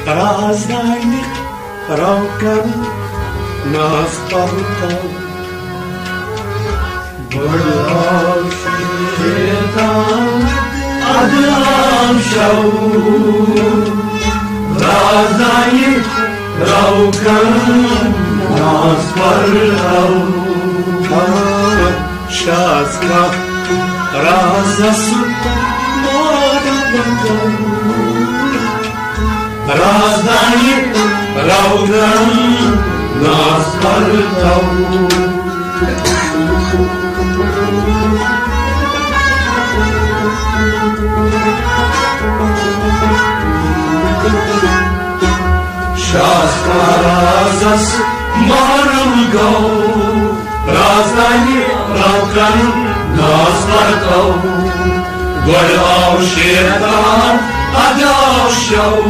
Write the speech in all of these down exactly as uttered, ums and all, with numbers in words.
رازدانہِ راوکن ناز پرتو۔ بڑاو شیطان ادنام شو۔ رازدانہِ راوکن ناز پرتو۔ شاز کا رازس مار بتو۔ رازدانہِ راوکن ناز پرتو۔ شاز کا رازس محرم گو۔ رازدانہِ راوکن ناز پرتو۔ گۄڈٕ آو شیطان، ادٕ آو شو۔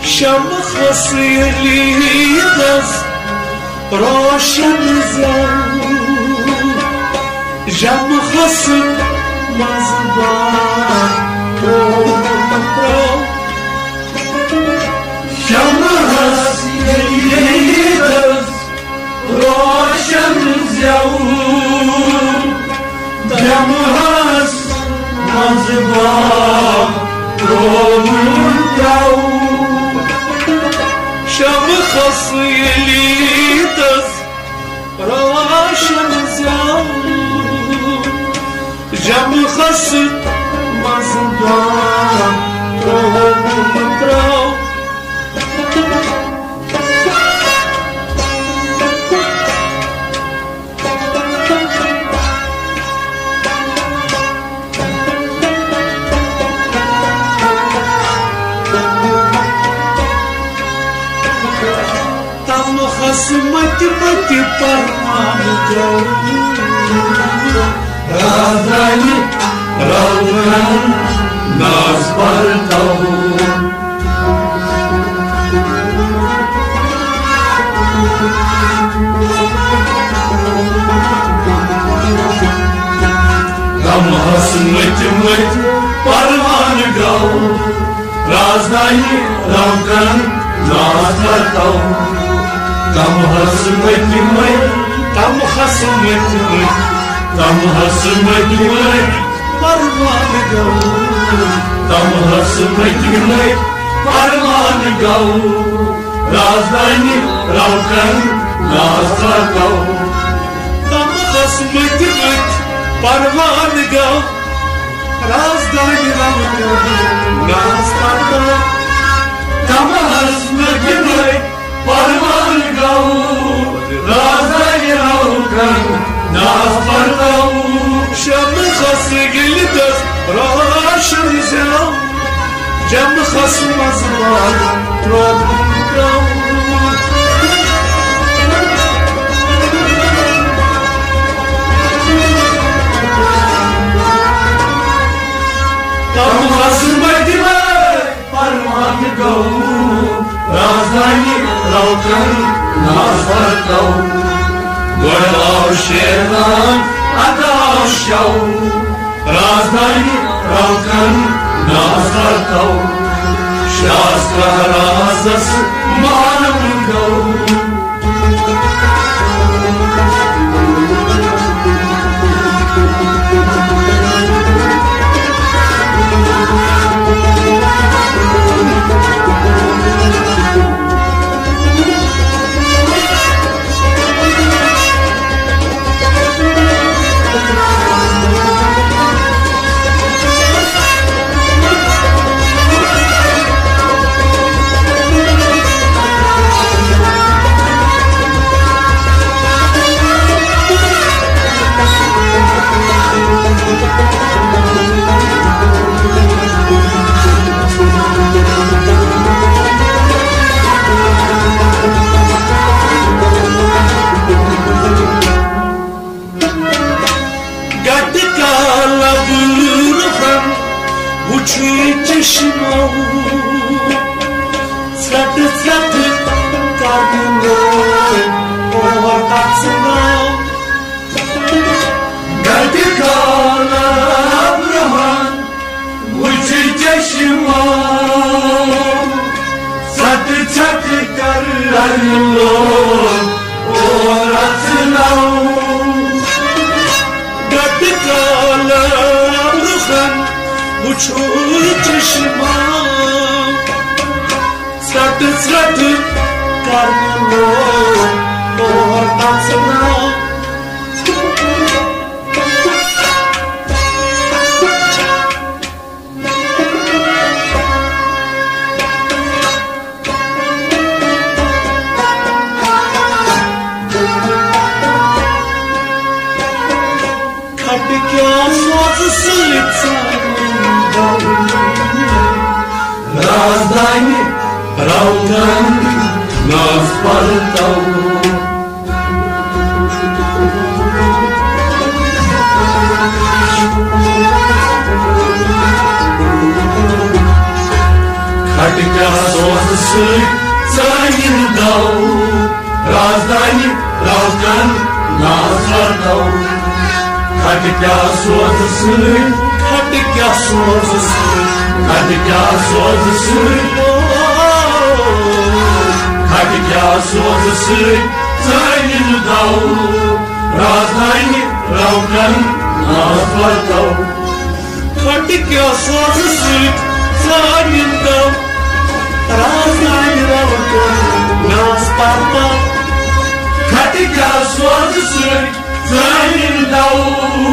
شمع خسیلی دس روشن زیو، شمع خس مزبان رو۔ شمع خسیلی دس روشن زیو، دمہس منٛز باغ رووُن ترٛاو۔ شمہٕ کھس ییٚلہِ تس روشن زیو، دمہس منٛز باغ رووُن ترٛاو۔ تمہس متہِ متہِ پرمان گو، رازدانہِ روزن ناز پرتو۔ دمہس مٔتۍ مٔتۍ پروان گو، رازدانہِ روزن ناز پرتو۔ دمہس مٔتۍ مٔتۍ، دمہس مٔتۍ مٔتۍ، دمہس مٔتۍ مٔتۍ پروان گو، دمہس مٔتۍ مٔتۍ پروان گو، رازدانہِ روزن ناز پرتو۔ دمہس مٔتۍ مٔتۍ پروان گو، رازدانہِ روزن ناز پرتو۔ دمہس مٔتۍ مٔتۍ پروان گو، رازدانہِ روزن ناز پرتو۔ شمہٕ کھس ییٚلہِ تس روشن زیو، دمہس منٛز باغ رووُن ترٛاو۔ دمہس مٔتۍ مٔتۍ پروان گو، رازدانہِ روزن ناز پرتو۔ گۄڈٕ آو شیطان، ادٕ آو شو، رازدانہِ روزن ناز پرتو۔ شاز کا رازس معلوم گو۔ چھُے چشمو ژھرٹہٕ ژھرٹہٕ کرنہٕ لوگ اور اژناو۔ گٹہٕ کالہٕ برٛونٛہہ وُچھ چشمو ژھرٹہٕ ژھرٹہٕ کرنہٕ لوگ اور اژناو۔ گٹہٕ کالہٕ برٛونٛہہ وُچھُے چشمو ژھرٹہٕ ژھرٹہٕ کرنہٕ لوگ اور اژناو۔ کھٹہٕ کیٛاہ سوزٕ سۭتۍ سانٮ۪ن دۄن۔ رازدانہِ راوکن ناز پرتو۔ کھٹہٕ کیٛاہ سوزٕ سۭتۍ سانٮ۪ن دۄن۔ رازدانہِ راوکن ناز پرتو۔ کھٹہٕ کیٛاہ سوزٕ سۭتۍ، کھٹہٕ کیٛاہ سوزٕ سۭتۍ، کھٹہٕ کیٛاہ سوزٕ سۭتۍ، کھٹہٕ کیٛاہ سوزٕ سۭتۍ سانٮ۪ن دۄن۔ رازدانہِ راوکن ناز پرتو۔ کھٹہٕ کیٛاہ سوزٕ سۭتۍ سانٮ۪ن دۄن۔ رازدانہِ راوکن ناز پرتو۔ کھٹہٕ کیٛاہ سوزٕ سۭتۍ سانٮ۪ن دۄن۔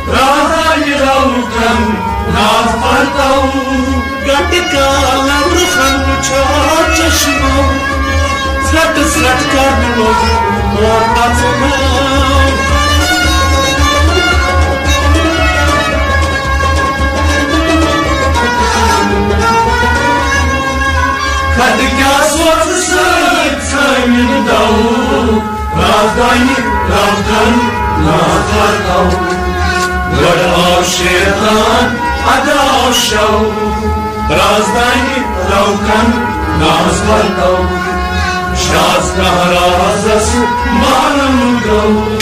رازدانہِ راوکن ناز پرتو۔ گٹہٕ کالہٕ برٛونٛہہ وُچھُے چشمو ژھرٹہٕ ژھرٹہٕ کرنہٕ لوگ اور اژناو۔ کھٹہٕ کیٛاہ سوزٕ سۭتۍ سانٮ۪ن دۄن۔ رازدانہِ راوکن ناز پرتو۔ گۄڈٕ آو شیطان، اَدٕ آو شو۔ رازدانہِ راوکن ناز پرتو۔ شاز کانٛہہ رازس معلوم گوٚو۔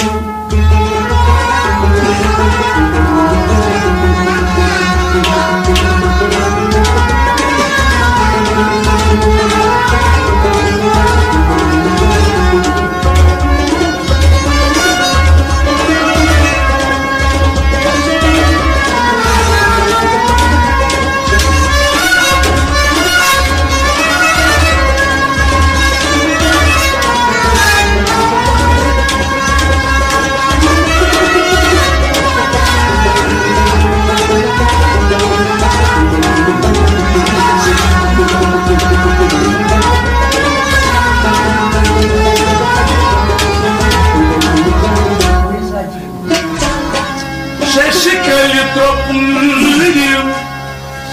ششہِ کلہِ ترٛوپنٲیِم،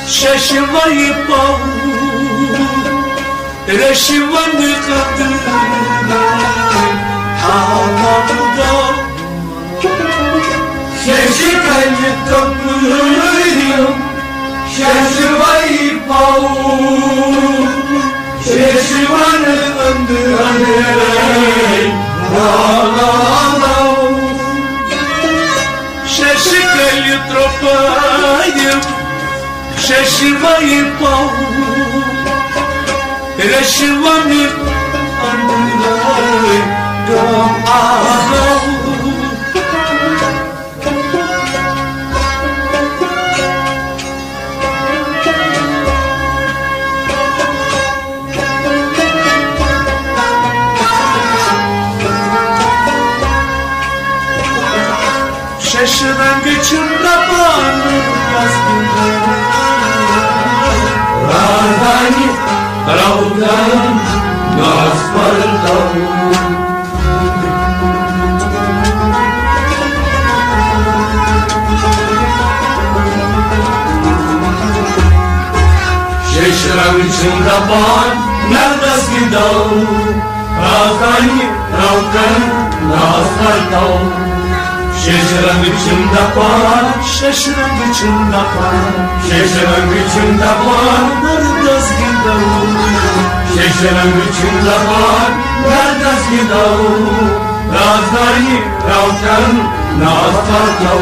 ششہِ وَیہِ پَو، ریشہِ وَنہٕ قدر آلودہ۔ ششہِ کلہِ ترٛوپنٲیِم، ششہِ وَیہِ پَو، ششہِ وَنہٕ أنٛدرٕ أنٛدرَے آلودہ۔ ششہِ کلہِ ترٛوپنٲیِم، ششہِ وَیہِ پَو، ریشہِ وَنہٕ أنٛدرَے گام آلودہ۔ ششہِ رنٛگہٕ چھِم دپان، رازدانہِ راوکن ناز پرتو۔ ششہِ رنٛگہٕ چھِم دپان، نردس گِنٛدو۔ رازدانہِ راوکن ناز پرتو۔ شیشہِ رنٛگ چھِم دپان، شیشہِ رنٛگ چھِم دپان، شیشہِ رنٛگ چھِم دپان، مردس گِنٛدو۔ شیشہِ رنٛگ چھِم دپان، مردس گِنٛدو۔ رازدانہِ راوٹن ناز پرتو۔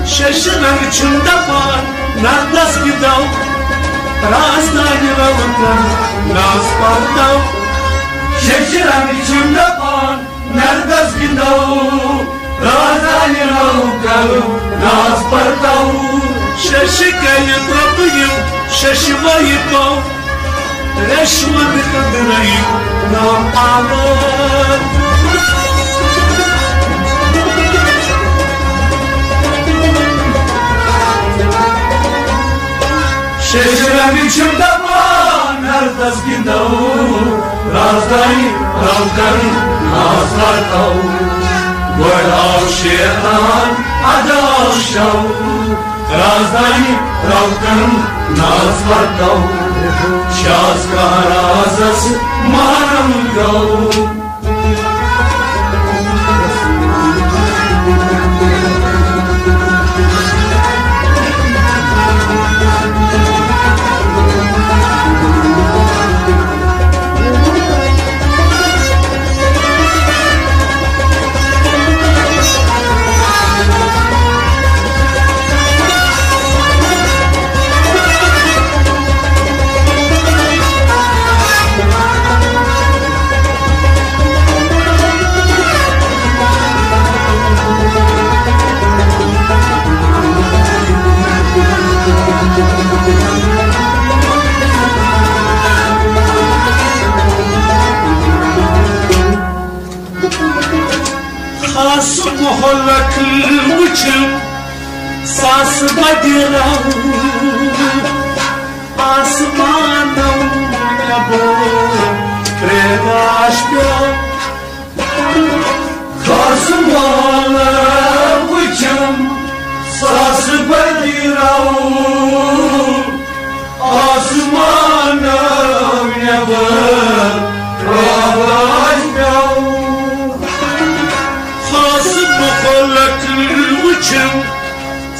شیشہِ رنٛگ چھِم دپان، مردس گِنٛدو۔ رازدانہِ راوٹن ناز پرتو۔ شیشہِ رنٛگ چھِم دپان، مردس گِنٛدو، رازدانہِ راوٹن ناز پرتو۔ شیشہِ کلہِ درٛۄپہٕ یِم، شیشہِ وَیہِ پاو، ریشمن کٔدرَیُک نام آلو۔ شیشہِ رنٛگ چھِم دپان، مردس گِنٛدو، رازدانہِ راوٹن ناز پرتو۔ گۄڈٕ آو شیطان، ادٕ آو شو۔ رازدانہِ راوٹن ناز پرتو۔ شاز کانٛہہ رازس محرم گوٚو۔ خاص مہلت وٕچھِو ساس بدرو، آسمانو نٮ۪بر پرٛیگاش پیوٚو۔ خاص مہلت وٕچھِم ساس بدرو، آسمانو نٮ۪بر پرٛیگاش پیوٚو۔ خاص مہلت وٕچھِم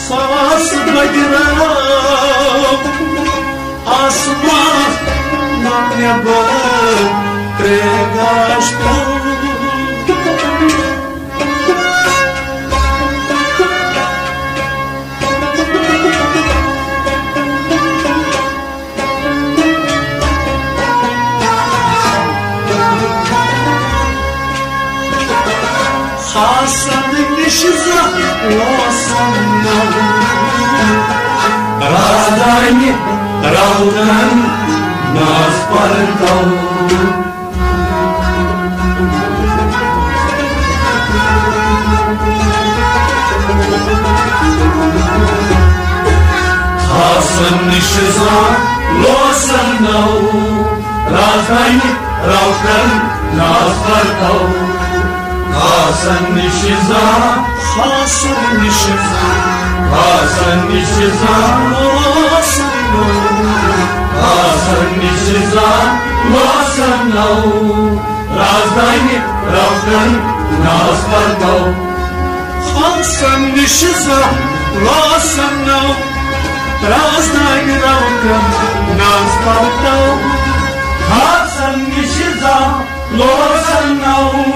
ساس بدرو، آسمان نٮ۪بر پرٛیگاش پیوٚو۔ خاصن نِش زانٛہہ اوسم نہٕ۔ رازدانہِ راوٹن ناز پرتو۔ خاصن نِش زانٛہہ اوسم نہٕ۔ رازدانہِ راوٹن ناز پرتو۔ خاصن نِش زانٛہہ، خاصن نِش زانٛہہ، خاصن نِش زانٛہہ، خاصن نِش زانٛہہ اوسم نہٕ۔ رازدانہِ راوٹن ناز پرتو۔ خاصن نِش زانٛہہ اوسم نہٕ۔ رازدانہِ راوٹن ناز پرتو۔ خاصن نِش زانٛہہ اوسم نہٕ۔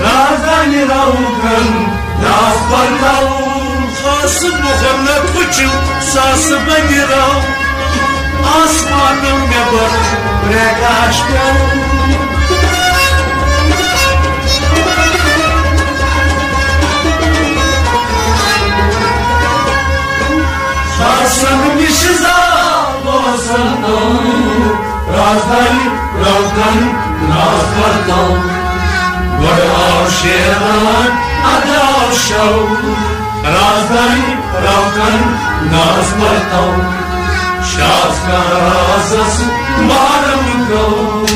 رازدانہِ راوٹن ناز پرتو۔ خاص مہلت وٕچھِو ساس بدرو، آسمانو نٮ۪بر پرٛیگاش پیوٚو۔ خاصن نِش زانٛہہ اوسم نہٕ۔ رازدانہِ راوٹن ناز پرتو۔ گۄڈٕ آو شیطان، ادٕ آو شو۔ رازدانہِ راوٹن ناز پرتو۔ شاز کانٛہہ رازس محرم گوٚو۔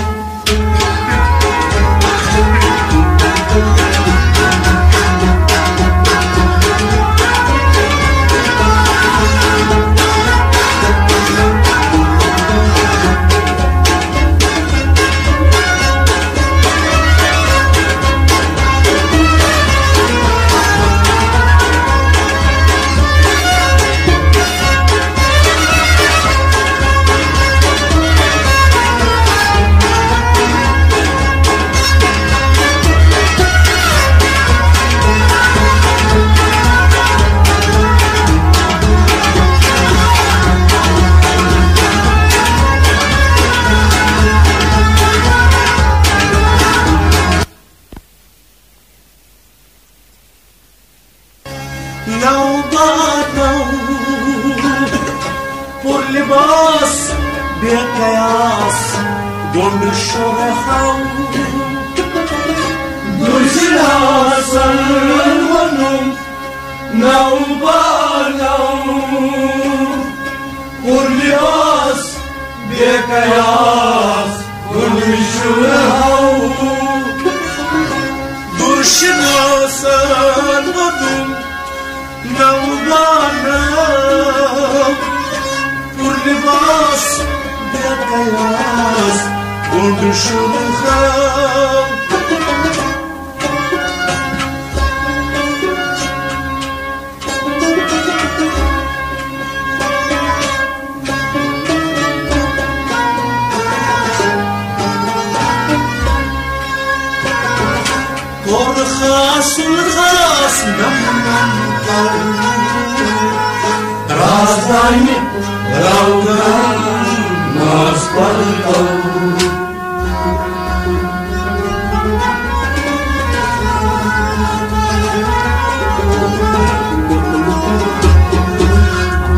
نو بانو، پر لباس بے قیاس، گنڈ شرحو۔ دُشناسن ووٚنُم نو بانو، پر لباس بے قیاس، گنڈ شرحو۔ دُشناسن ووٚنُم نو بانو، پر لباس بے قیاس، گنڈ شرحو۔ کوٚر خاص الخاص نم نم تو، رازدانہِ روغن ناز پرتو۔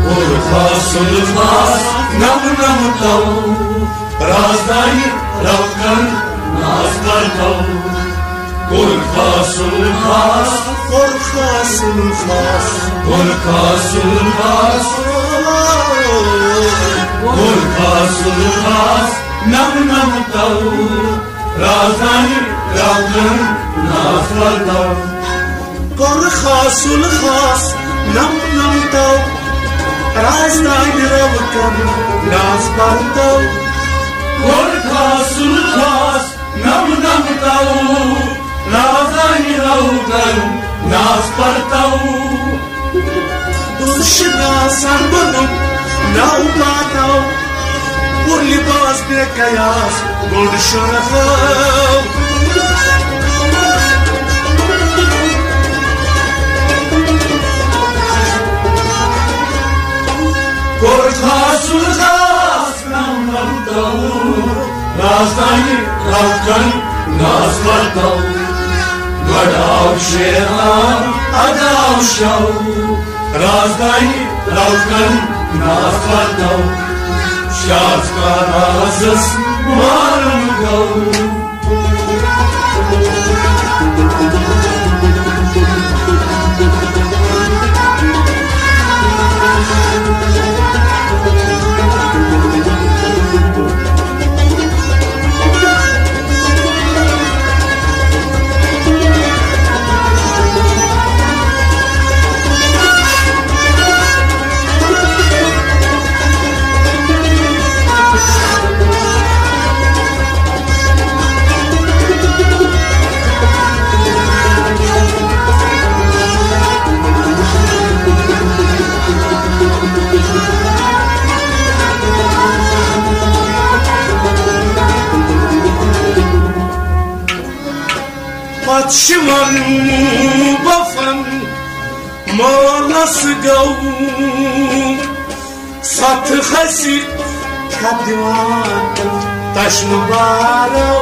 کوٚر خاص الخاص نم نم تو، رازدانہِ روغن ناز پرتو۔ کوٚر خاص الخاص، کوٚر خاص الخاص، کوٚر خاص الخاص، کوٚر خاص الخاص نم نم تو، رازدانہِ روغن ناز پرتو۔ کوٚر خاص الخاص نم نم تو، رازدانہِ روغن ناز پرتو۔ کوٚر خاص الخاص نم نم تو، رازدانہِ روغن ناز پرتو۔ دُشناسن ووٚنُم نو بانو، پر لباس بے قیاس، گنڈ شرحو۔ کوٚر خاص الخاص نم نم تو، رازدانہِ روغن ناز پرتو۔ گۄڈٕ آو شیران، اَدٕ آو شو، رازدانہِ روغن ناز پرتو۔ شاز کا رازس معلوم گو۔ پتہٕ چھِ وَنُن بفن مٲلَس گوٚو، ستھ کھسہِ کھٮ۪تھ دِوان تشنہٕ بارو۔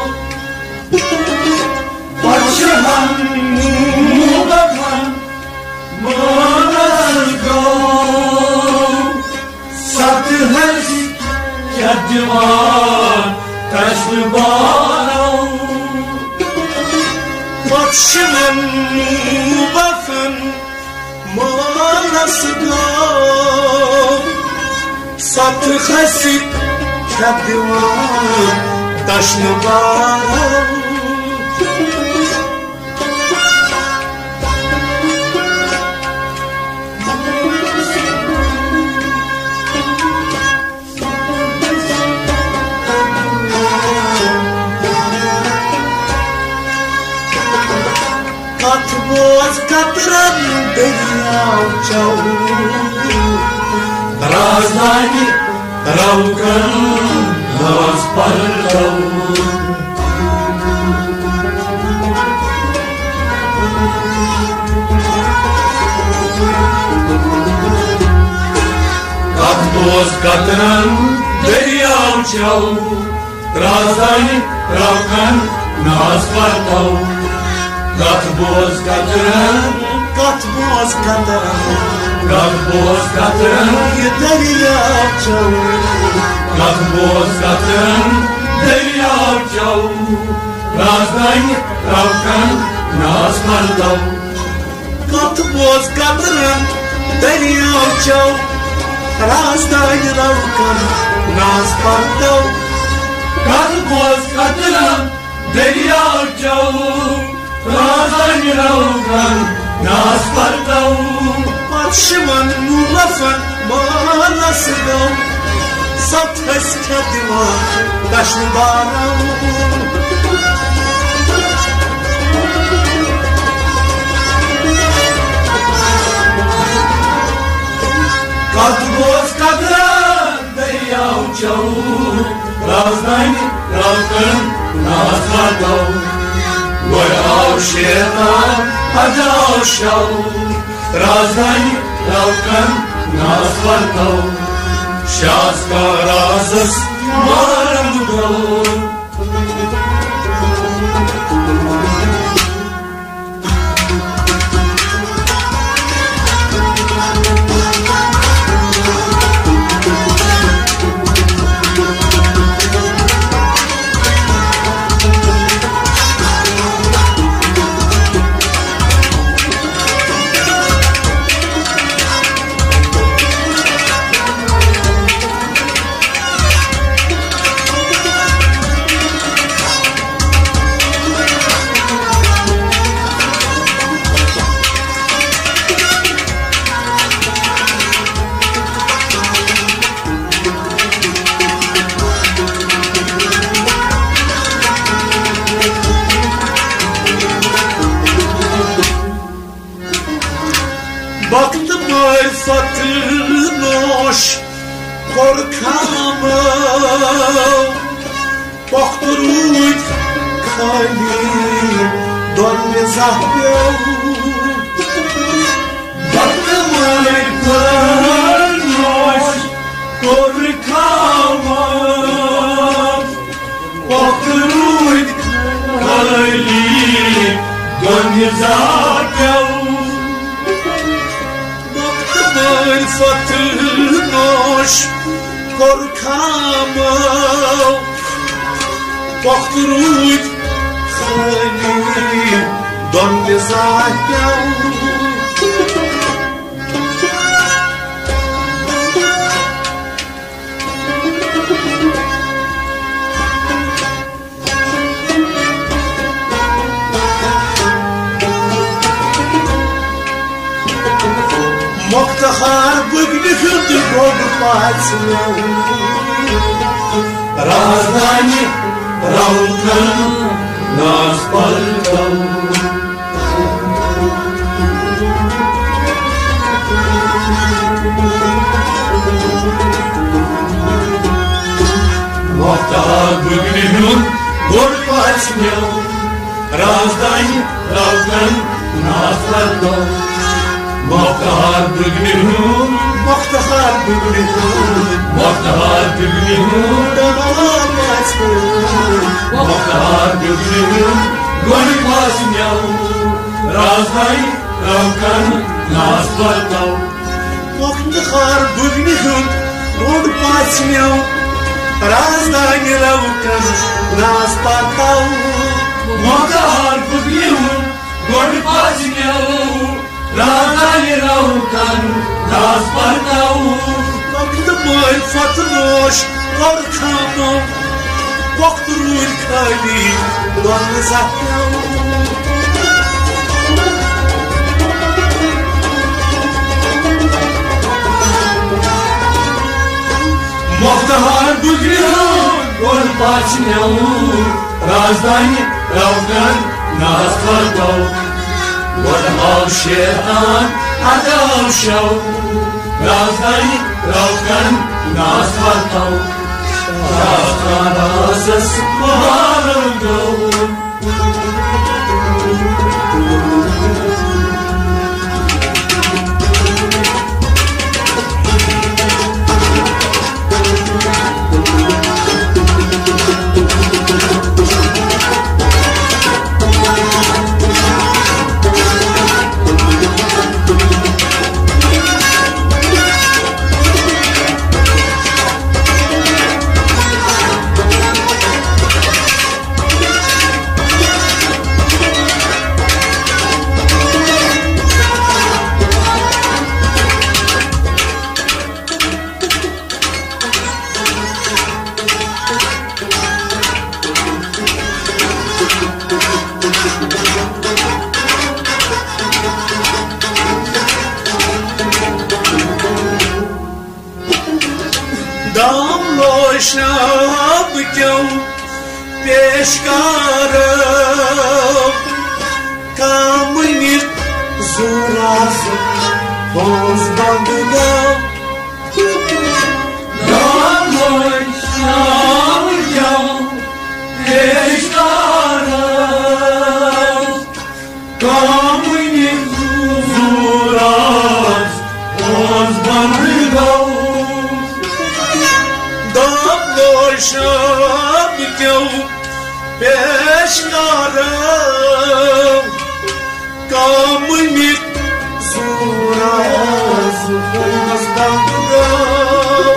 پتہٕ چھِ وَنُن بفن مٲلَس گوٚو، ستھ کھسہِ کھٮ۪تھ دِوان تشنہٕ بارو۔ پتہٕ چھِ وَنُن بفن مٲلَس گوٚو، ستھ کھسہِ کھٮ۪تھ دِوان تشنہٕ بارو۔ کتھ بوز قطرن دٔریاو چو، رازدانہِ روغن ناز پرتو۔ کتھ بوز قطرن دٔریاو چو، رازدانہِ روغن ناز پرتو۔ کتھ بوز قطرن کتھ بوز قطرن، کتھ بوز قطرن، یہِ دٔریاو چوٚو۔ کتھ بوز قطرن، دٔریاو چوٚو۔ رازدانہِ رلکن ناز پردو۔ کتھ بوز قطرن، دٔریاو چوٚو۔ رازدانہِ رلکن ناز پردو۔ کتھ بوز قطرن، دٔریاو چوٚو۔ رازدانہِ رلکن ناز پردو۔ پتہٕ شِوَن نوٗلَفَن مالَس گوٚو۔ ستھ ٲسۍ کھٮ۪تھ دِوان دَچھنہٕ بارو۔ کتھ بوز قطرن، دٔریاو چوٚو۔ رازدانہِ رلکن ناز پردو۔ گۄڈٕ آو شیطان، پتہٕ آو شو۔ رازدانہِ رلکن ناز پردو۔ شاز کا رازس مارم گوٚو۔ وقت معرفت نوش کوٚر خامو، پۄختہٕ روٗدۍ خٲلی دۄن مِزاح پیوٚو۔ وقت معرفت نوش کوٚر خامو، پۄختہٕ روٗدۍ خٲلی دۄن مِزاح پیوٚو۔ وقت معرفت نوش کوٚر خامو، پۄختہٕ روٗدۍ خٲلی دۄن مِزاح پیوٚو۔ مۄختہار بُگنہِ ہُنٛد گوٚب پاژِ مٮ۪و۔ رازدانہِ رلکن ناز پردو۔ مۄختہار بُگنہِ ہُنٛد گوٚب پاژِ مٮ۪و۔ رازدانہِ رلکن ناز پردو۔ مۄختہار بُگنہِ ہُنٛد، مۄختہار بُگنہِ ہُنٛد، مۄختہار بُگنہِ ہُنٛد، مۄختہار بُگنہِ ہُنٛد گۄڈٕ پاژِ مٮ۪و۔ رازدانہِ رلکن ناز پردو۔ مۄختہار بُگنہِ ہُنٛد گۄڈٕ پاژِ مٮ۪و۔ رازدانہِ رلکن ناز پردو۔ مۄختہار بُگنہِ ہُنٛد گۄڈٕ پاژِ مٮ۪و۔ رازدانہِ رلکن ناز پردو۔ وقت معرفت نوش کوٚر خامو، وقت روٗدۍ خٲلی دۄن مِزاح پیوٚو۔ مۄختہار بُگنہِ ہُنٛد گۄڈٕ پاژِ مٮ۪و۔ رازدانہِ رلکن ناز پردو۔ گۄڈٕ آو شیطان، پتہٕ آو شو۔ رازدانہِ رلکن ناز پردو۔ رازدان رازس مارم گوٚو۔ شام کیو پیشکارو، کامنہِ زوراس پانٛژھ بنٛد گاو۔ کامنہِ شام کیو پیشکارو، کامنہِ زوراس پانٛژھ بنٛد گاو۔ داملو شام کیو پیشکارو، کامنہِ زوراس پانٛژھ بنٛد گاو۔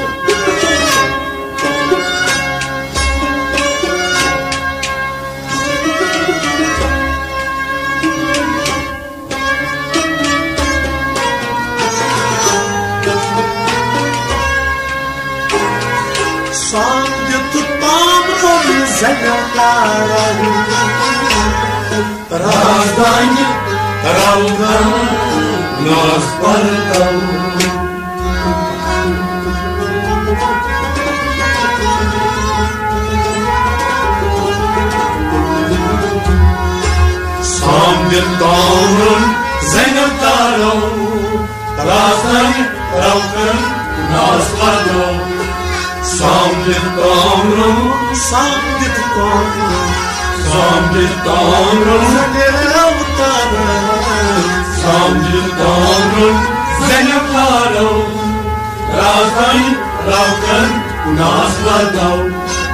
سام دیُت تامرُن زنٮ۪و تارو، رازدانہِ رلگن ناز پرتو۔ سام دیُت تامرُن زنٮ۪و تارو، رازدانہِ رلگن ناز پرتو۔ سام دیُت تامرُن، سام دیُت تامرُن، سام دیُت تامرُن، زنٮ۪و تارو۔ سام دیُت تامرُن، سام دیُت تامرُن زنٮ۪و تارو، رازدانہِ رلگن ناز پرتو۔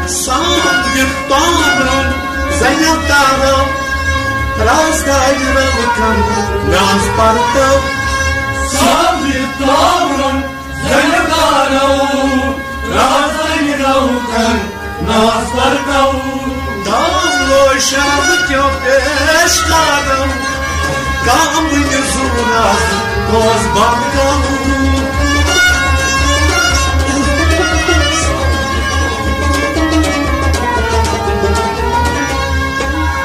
سام دیُت تامرُن زنٮ۪و تارو، رازدانہِ رلگن ناز پرتو۔ سام دیُت تامرُن زنٮ۪و تارو، رازدانہِ رلگن ناز پرتو۔ داملو شام کیو پیشکارو، کامنہِ زوراس پانٛژھ بنٛد گاو۔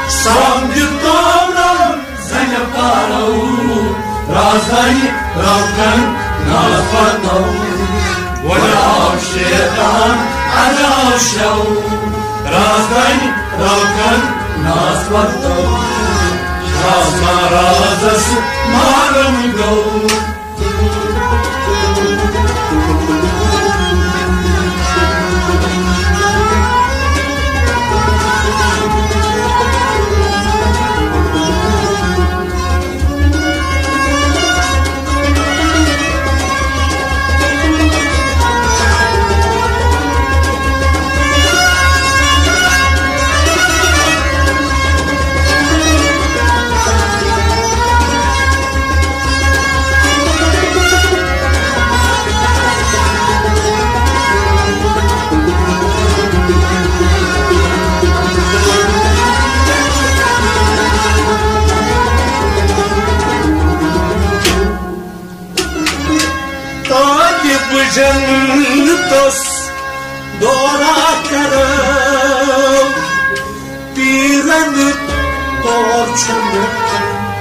سام دیُت تامرُن زنٮ۪و تارو، رازدانہِ رلگن ناز پرتو۔ گۄڈٕ آو شیطان، اَدٕ آو شو، رازدانہِ رلگن ناز پرتو۔ راز مہارازس مارن گوٚو۔ طالب جنتس دورہ کرو، پیرن تور چھُنہٕ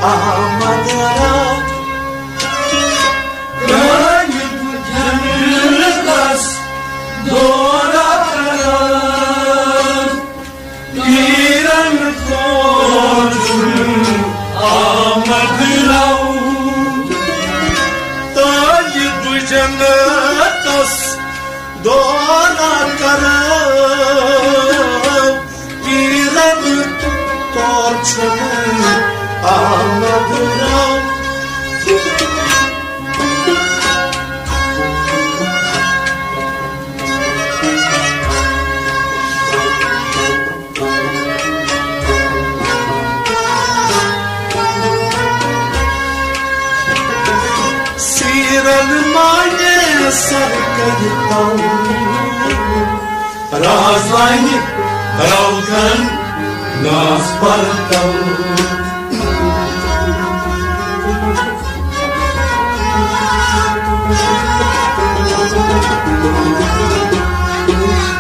آمد راتھ۔ طالب جنتس دورہ کرو، پیرن تور چھُنہٕ آمد راتھ۔ طالب جنتس دورہ کرو، پیرن تور چھُنہٕ آمد راتھ۔ سیرن مانے سر کر تاؤں، رازانہِ رلگن ناز پرتو۔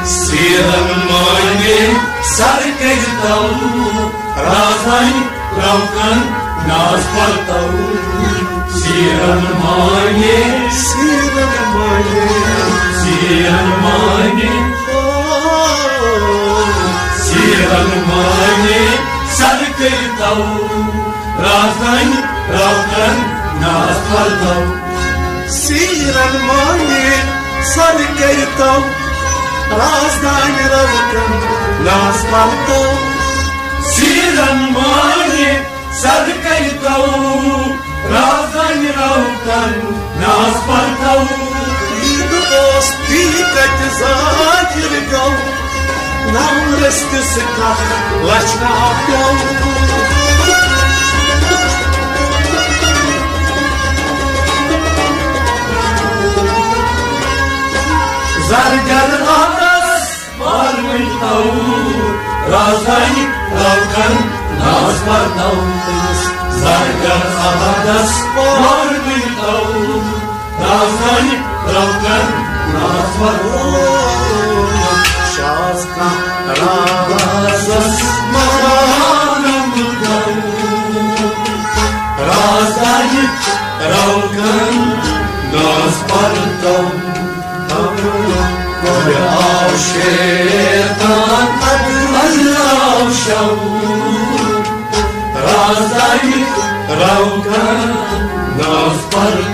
سیرن مانے سر کر تاؤں، رازانہِ رلگن ناز پرتو۔ سیرن مانے، سیرن مانے، سیرن مانے۔ سیرن مانے سر کٔرۍ تو، رازدانہِ رلکن ناز پرتو۔ سیرن مانے سر کٔرۍ تو، رازدانہِ رلکن ناز پرتو۔ سیرن مانے سر کٔرۍ تو، رازدانہِ رلکن ناز پرتو۔ عید اوس تی کتہِ ظاہر گوٚو، نو رٔستِس کتھ لچھ ناو پیوٚو۔ زرگر آدس مارمٕتۍ تو، رازدانہِ رلکن ناز پرتو۔ زرگر آدس مارمٕتۍ تو، رازدانہِ رلکن ناز پرتو۔ شاز کانٛہہ رازس مارمٕتۍ تو، رازدانہِ رلکن ناز پرتو۔ آو شیطان، اللہ شو، رازدانہِ رلکن ناز پرتو۔